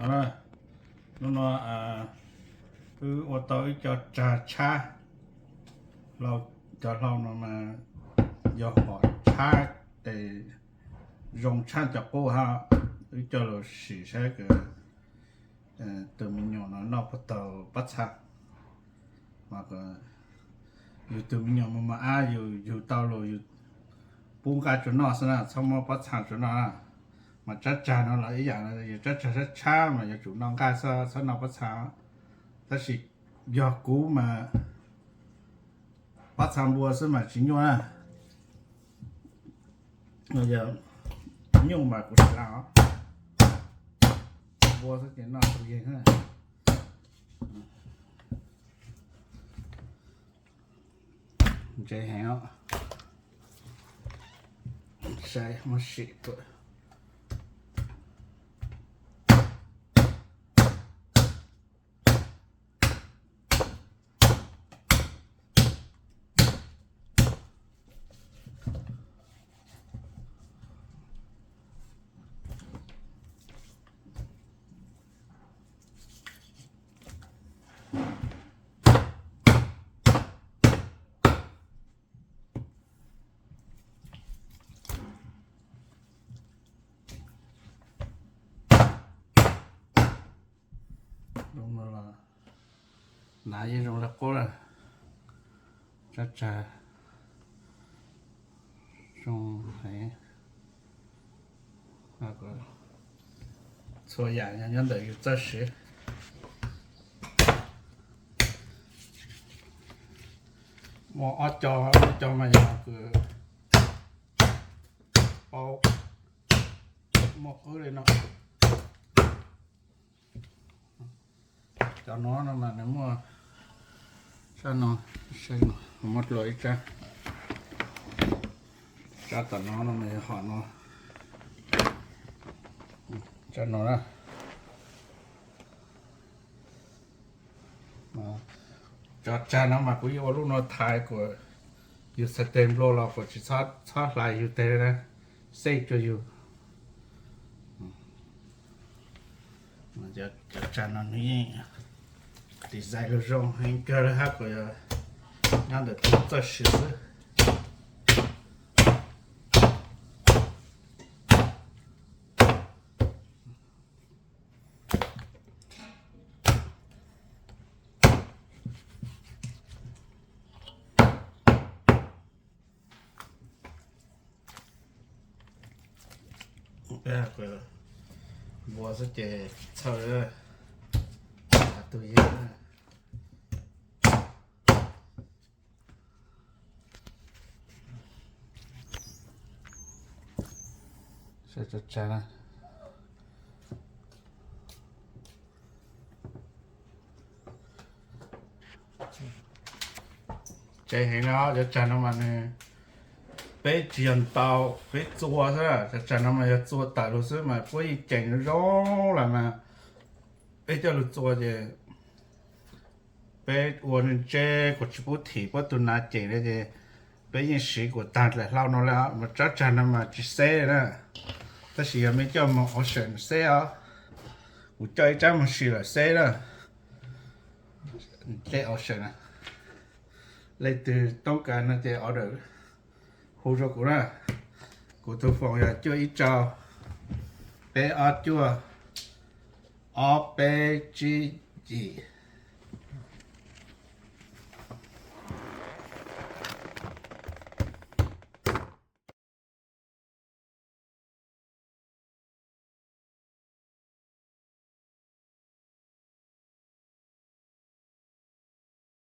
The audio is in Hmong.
Hnub no wb ua tau ib co tsag tshab, cov hlau no mas yog hom tshab tes zoo tshaj cov qub hab. Wb coj los sim saib tus me nyuam no noj puas tau pob txha. Yus tus me nyuam mas mas ab yus yug tau los yus pub nqaij rua noj xwb na, txhob muab pob txha rua noj na. Mas tsab tsag no los ib yam, yus tsab tsag tshab tshab mas yuav tsum noj nqaij xwb, txhob noj pob txha. Tab sis yog kuv mas pob txha npua xwb mas tsis nyuaj na. Yog nyuaj mas kuv tsis la os. Npua xwb ces noj tau yeeg. Ntse heev os. Saib muab sim tuaj. Zoo no los hnav yeej zoo li qub lawm. Tsab tsag zoo heev. Txhua yam nyob ntawm yus txoj siv. Muaj ob co, ob co mas yog kws paub muaj qwb li no. Cov no no mas nws muaj, sab no, muab dlua ib tsab. Tsab tom no no mas yog hom no. Tsab no na. Cov tsag no mas kuv yeej ua lub no thaiv kuas yus txhais teg nplua los kuas tsis txhob hlais yus teg na, xej rua yus. Cov tsag no nws yeej design lug zoo heev kawg li hab kuas nyob ntawm tus txoj siv xwb. Npua xwb ces txhawj, tus yeej. Tsev heev no cov tsag no mas nws, peb tsis yog ntaus, peb txua xwb. Cov tsag no mas yog txua tawm lug xwb mas puab yeej ceem zoo lawm mas peb coj lug txua ces peb ua ntseb kuas tsis pub thim puab tug nav ceem li ces peb yeej siv kuas taag dlaim hlau no lawm. Mas tsab tsag no mas tsis xeb na, tab sis yog mej coj moog auction xeb os. Kuv coj ib tsab moog si lawm xeb na. Tej auction na, leej twg toob kas no ces order hu rua kuv na. Kuv tug phone yog cuaj ib rau peb ob cuaj ob peb tsib yim.